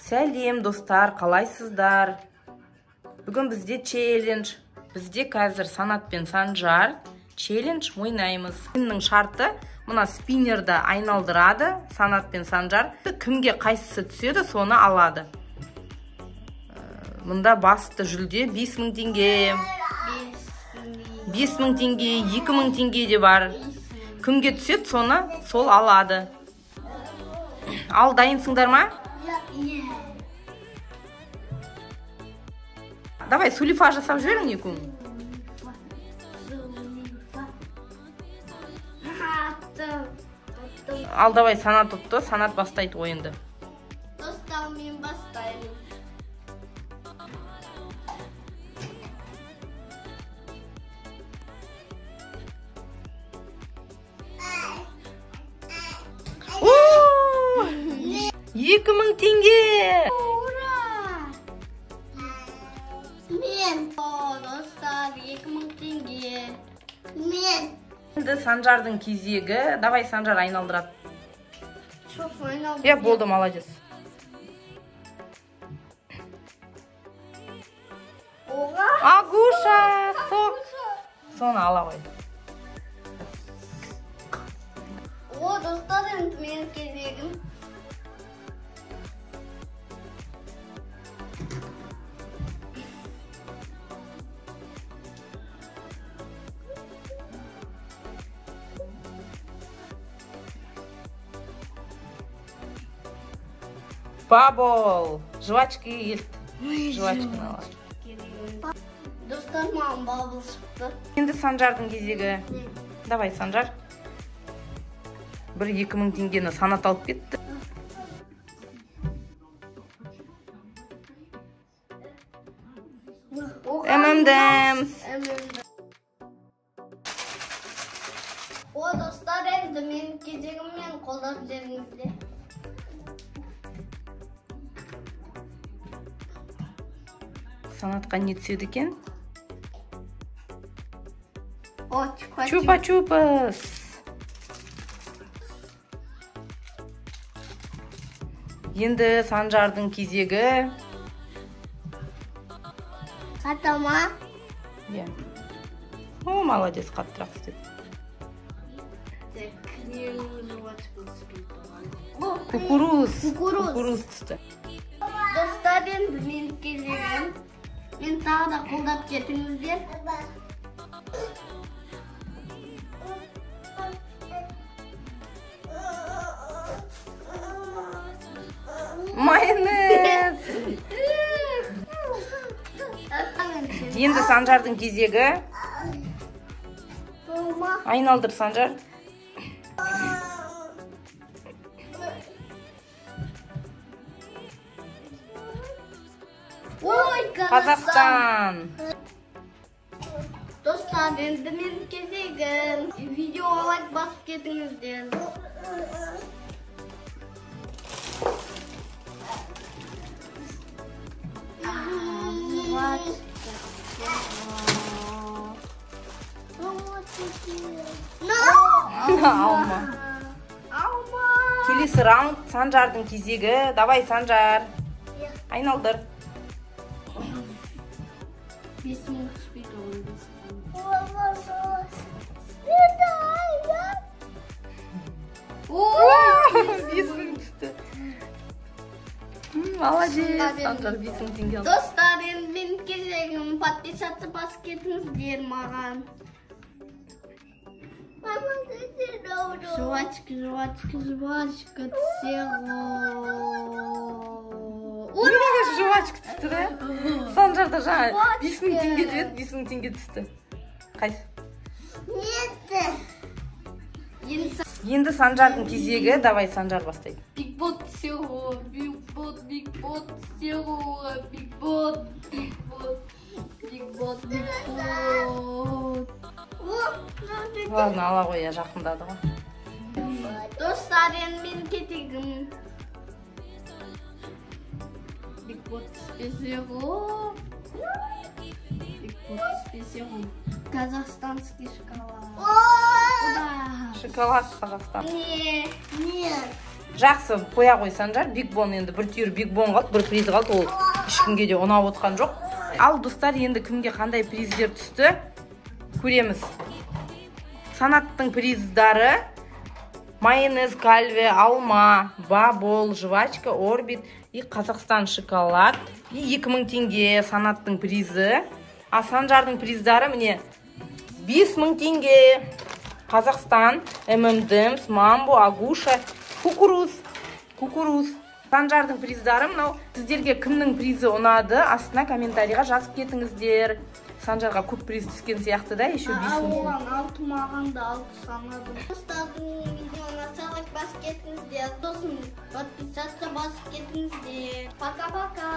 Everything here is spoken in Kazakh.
Сәлем достар, қалайсыздар? Бүгін бізде челлендж. Бізде қазір Санат пен Санжар челлендж ойнаймыз. Ойынның шарты мына спиннерді айналдырады Санат пен Санжар. Кімге қайсысы түседі, соны алады. Мұнда басты жүлде 5000 теңге. 5000 теңге, 2000 теңге де бар. Кімге түседі, соны сол алады. Ал дайынсыңдар ма? Давай, сулифа жасап жіберің екеуің. Ал давай, Санат ұтты. Санат бастайды ойынды. Достар, мен бастаймын. О! 2000 теңге! Ура! Мен. О, достар, 2000 теңге. Мен. Енді Санжардың кезегі. Давай, Санжар айналдырады. Сосын айналдыр. Иә, болды, молодец. Оға. Агуша, сок. Соны ала қой. О, достар, енді менің кезегім. Бабл. Жвачки келді. Жвачканы алады. Достар, маған бабл шықты. Енді Санжардың кезегі. Давай, Санжар. Бір 2000 теңгені Санат алып кетті. M&M's. О, достар, енді менің кезегім, мен қолдап жіберіңіздер. Санатқа не түседі екен? О, чупа-чупс. Чупа-чупс. Енді Санжардың кезегі. Қатты ма? Иә. О, молодец, қаттырақ істеді. Кукуруз. Кукуруз түсті. Достар, енді менің кезегім. Мен тағы да қолдап кетіңіздер. Майонез. Енді Санжардың кезегі. Айналдыр, Санжар. Ой, Қазақстан. Достар, енді менің кезегім. Видеоға лайк басып кетіңіздер. Алма. Алма. Келесі раунд Санжардың кезегі. Давай, Санжар. Айналдыр. 5000 түспейді ғой. 5000 түсті. Молодец, Санжар, 5000 теңге алды. Достар, енді менің кезегім. Подписаться басып кетіңіздер маған. Жвачка, жвачка, жвачка түсе ғой. Ура! Жвачка түсті да? Санжарда жаңа 5000 теңге деді, 5000 теңге түсті. Қайсы? Енді Санжардың кезегі. Давай, Санжар бастайды. Бигбот түсе ғой, бигбот, бигбот түсе ғой, бигбот, бигбот, бигбот, бигбот. Ладно, ала ғой, жақындады ғой. Достар, енді менің кезегім. Бигбот түспесе ғой. Бигбот түспесе ғой. Казахстанский шоколад. Шоколад Қазақстан. Нет, нет. Жақсы, қоя қой, Санжар. Биг Бон енді бір түйір Биг Бон қалды, бір приз қалды, ол ешкімге де ұнап отқан жоқ. Ал, достар, енді кімге қандай приздер түсті, көреміз. Санаттың приздары: майонез Кальве, алма, Бабол, жвачка Орбит и Қазақстан шоколад и 2000 теңге Санаттың призі. А Санжардың приздары міне: 5000 теңге, Қазақстан, ММДМС, Мамбо, Агуша, кукуруз, кукуруз. Санжардың приздары мынау. Сіздерге кімнің призі ұнады, астына комментарийға жазып кетіңіздер. Санжарға көп приз түскен сияқты да, еще 5000. Оған алты, маған да алты санадым. Достардың видеоны лайк басып кетіңіздер, сосын подписаться басып кетіңіздер. Пока пока.